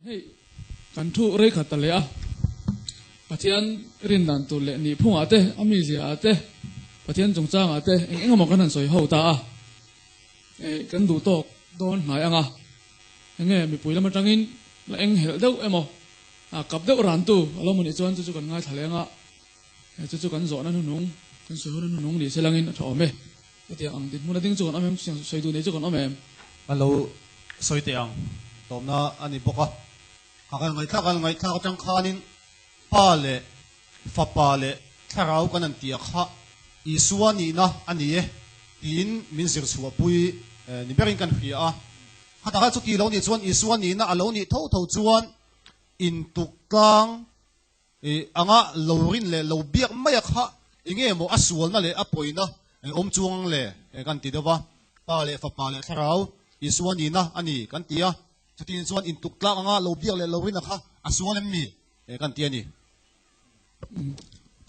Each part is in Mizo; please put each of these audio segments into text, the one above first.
Hei, kan thu rei khat ta leh a, Pathian rin dan tur leh nihphungah te, a mizia ah te, Pathian chungchangah te eng eng emaw kan han sawi ho ta a, kan duh tawk dawn hnai ang a, enge mipui lam atangin la eng helh deuh emaw, kap deuh rantu a lo maw nih chuan chu chu kan ngaithla leng a, chu chu kan zawhna hnuhnung, kan sawi hona hnuhnung ni se langin a tha awm e. Hetiang ang dinhmun a ding chu kan awm em? Sawi duh nei chu kan awm em? A lo sawi teh ang tawmna a ni bawk a. Kha kan ngaihthlak kan ngaihthlak atang khanin Pa leh Fapa leh Thlarau kan an tih a kha Isua nihna a ni e tiin min zir chhuahpui ni berin kan hria a. Khatah khan chuti lo nih chuan Isua nihna a lo nih tho tho chuan intuk tlang Anga lo rin leh lo biak mai a kha enge maw a sualna leh a pawina awm chuang ang le kan ti deuh va, Pa leh Fapa leh Thlarau Isua nihna a ni kan ti a, chutin chuan intuk tlak anga lo biak leh lo rin a kha a sual em mi kan ti a ni.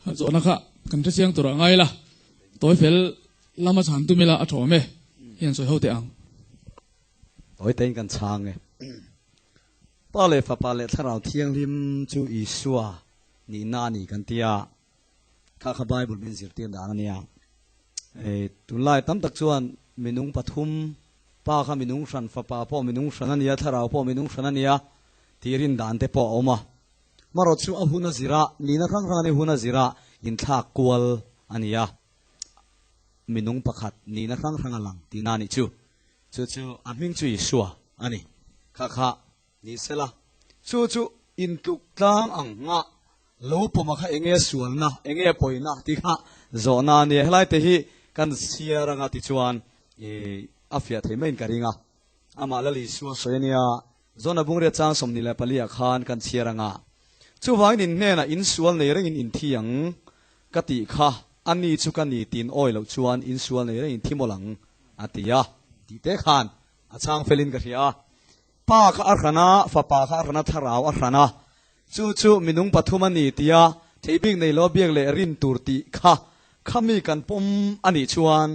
Kha zawhna kha kan hrechiang tur ah ngai la, tawi fel lama chhan tum ila a tha awm e, hian sawi ho teh ang. Tawi tein kan chhang e. Pa leh Fapa leh Thlarau Thianghlim chu Isua nihna a ni kan ti a, kha kha Bible min zirtir dan a nia. Tunlai tam tak chuan minung pathum, Pa kha minung hran, Fapa pawh minung hran a nia, Thlarau pawh minung hran a nia tih rin dan te pawh a awm a. Marawh chu a hun a zira, nihna hrang hrang a ni hun a zira inthlak kual a ni a, minung pakhat nihna hrang hrang a lang tihna a nih chu. Chu chu a hming chu Isua a ni. Kha kha ni sela, chu chu intluk tlang ang nga lo pawma kha enge sualna, enge pawina tih kha zawhna a nia. Helai te hi kan chhiar anga tichuan a fiah thei maiin ka ring a. Amah Lal Isua sawi a nia, Zona Bungria chang 24 ah khan kan chhiar anga, Chuvangin in hnenah in sual nei rengin in thi ang ka tih kha, a ni chu ka ni tiin awi loh chuan in sual nei rengin thi mawlh ang. A ti a, tih te khan a chhang felin ka hria a. Pa kha a hran a, Fapa kha a hran a, Thlarau a hran a. Chu chu minung pathum a ni tia thei bik nei lo biak leh rin tur tih kha khami kan pawm a nih chuan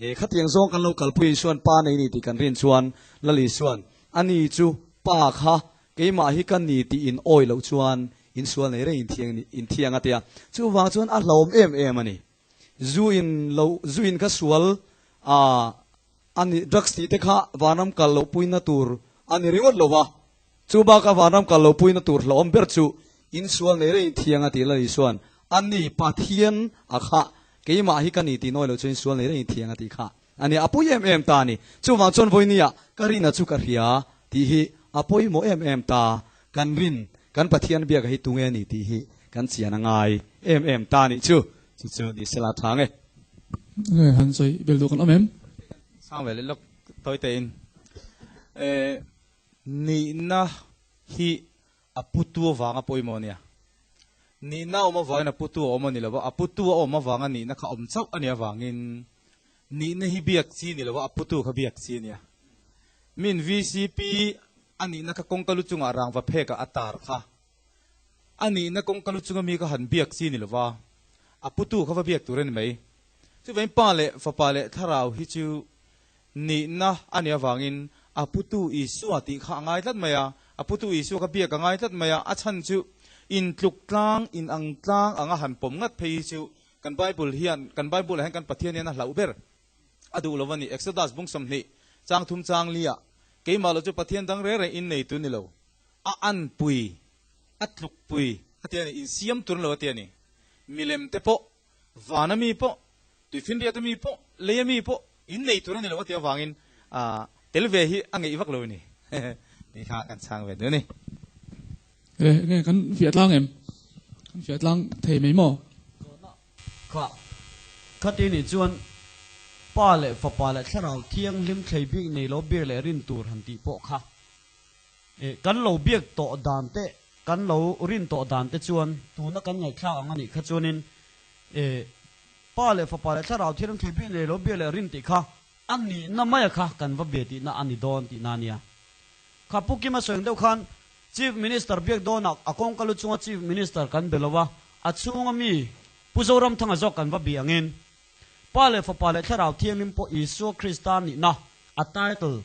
he khatiang zawng kan lo kalpui Isuan Pa nei ni tih kan rin chuan Lal Isuan a ni chu Pa kha keimah hi ka ni tih in awi loh chuan in sual nei reng in thiang a tia. Chuvang chuan a hlauhawm em em a ni. Zu in lo zu in kha sual a ani drugs tih te kha vanram kal loh puina tur a ni ringawt lo va, chu baka vanram kal loh puina tur hlauhawm ber chu in sual nei reng in thiang a tih la Isuan ani Pathian a kha keimah hi ka ni tih nawi loh chuan in sual nei reng in thiang a tih kha a ni a pawi em em ta a ni. Chuvang chuan vawinia ka rin a chu ka hria tih hi a pawimawh em em ta, kan rin kan Pathian biaka hi tunge a ni tih hi kan chian a ngai em em ta a nih chu. Chu chu ni sela tha nge. Nge han sawi bel duh kan awm em? Sang ve leh lawk tawi te in. Nihna hi a putu avanga pawimawh a nia. Nihna a awm avangin a putu a awm a ni lo va, a putu a awm avanga nihna kha awm chauh a nih avangin nihna hi biak chi a ni lo va, a putu kha biak chi a nia. Min VCP a nihna kha kawngka lu chungah rangva phekah a tar kha. A nihna kawngka lu chunga mi kha han biak chi ni lova, a putu kha va biak tur a ni mai. Chuvangin Pa leh Fapa leh Thlarau hi chu nihna a nih avangin a putu Isua tih kha a ngai tlat mai a, a putu Isua kha biak a ngai tlat mai a, a chhan chu intluk tlang, inang tlang anga han pawm ngat phei hi chu kan Bible hian, kan Bible ah hian kan Pathian hian a hlauh ber a duh lo a ni. Exodus bung 20 chang thum chang li ah, Keimah lo chu Pathian dang reng reng innei tu ni lo. A anpui, a tlukpui a ti a ni, insiam tur lo a ti a ni. Milem te pawh, vana mi pawh, tuifinriata mi pawh, leia mi pawh innei tur a ni lo a ti avangin tel ve hi a ngeih vak lo a ni. Tih kha kan chhang ve duh a ni. E, nge kan fiah tlang em? Kan fiah tlang thei mai maw? Kha, khati nih chuan Pa leh Fapa leh Thlarau Thianghlim thlei bik nei lo biak leh rin tur han tih pawh kha Kan lo biak tawh dan te, kan lo rin tawh dan te chuan tuna kan ngaihthlak ang a nih kha chuanin Pa leh Fapa leh Thlarau Thianghlim thlei bik nei lo bia leh rin tih kha a nihna maia kha kan va bia tihna a ni dawn tihna a nia. Kha Pu Kima sawi ang deuh khan Chief Minister biak dawnah a kawngka lu chunga Chief Minister kan be lo a, a chhunga mi Pu Zoramthanga zawk kan va bia angin Pa leh Fapa leh Thlarau Thianghlim pawh Isua Krista nihna a title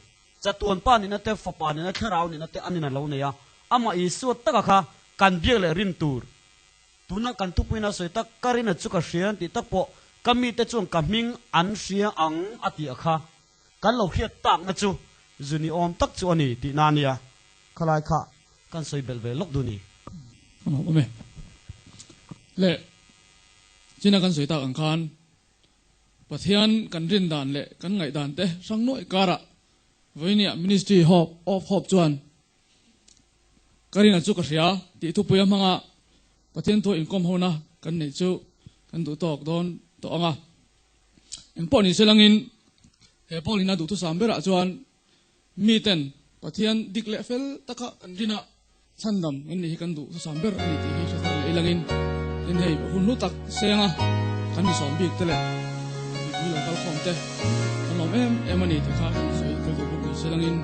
Chatuan Pa nihna te, Fapa nihna, Thlarau nihna te an in a lo nei a. Amah Isua taka kha kan biak leh rin tur. Tuna kan thupuina sawi tak ka rina chu ka hria tih tak pawh ka mite chuan ka hming an hria ang a tih a kha. Kan lo hriat takna chu zu ni awm tak chu a ni tihna a nia. Khalai kha kan sawi belh ve lawk duh ni. Ka nuam awm e. Le china kan sawi tak ang khan Pathian kan rin dan leh kan ngaih dan te hrang nuaih karah vawinia Ministry Hope of Hope chuan Ka rina chu ka hria tih thupui a hmanga Pathian thu inkawm hona kan neih chu kan duh tawk dawn tawh ang a. Engpawh ni se langin he Paulina duhthusam berah chuan miten Pathian dik leh fel taka kan rina chhandam kan nih hi kan duhthusam ber a ni tih hi hre thar leh ilangin tin hei hun hlu tak senga kan misawm bik te leh mipui lo kalkhawm te kan lawm em em a ni tih kha kan sawi tel duh bawk ni se langin.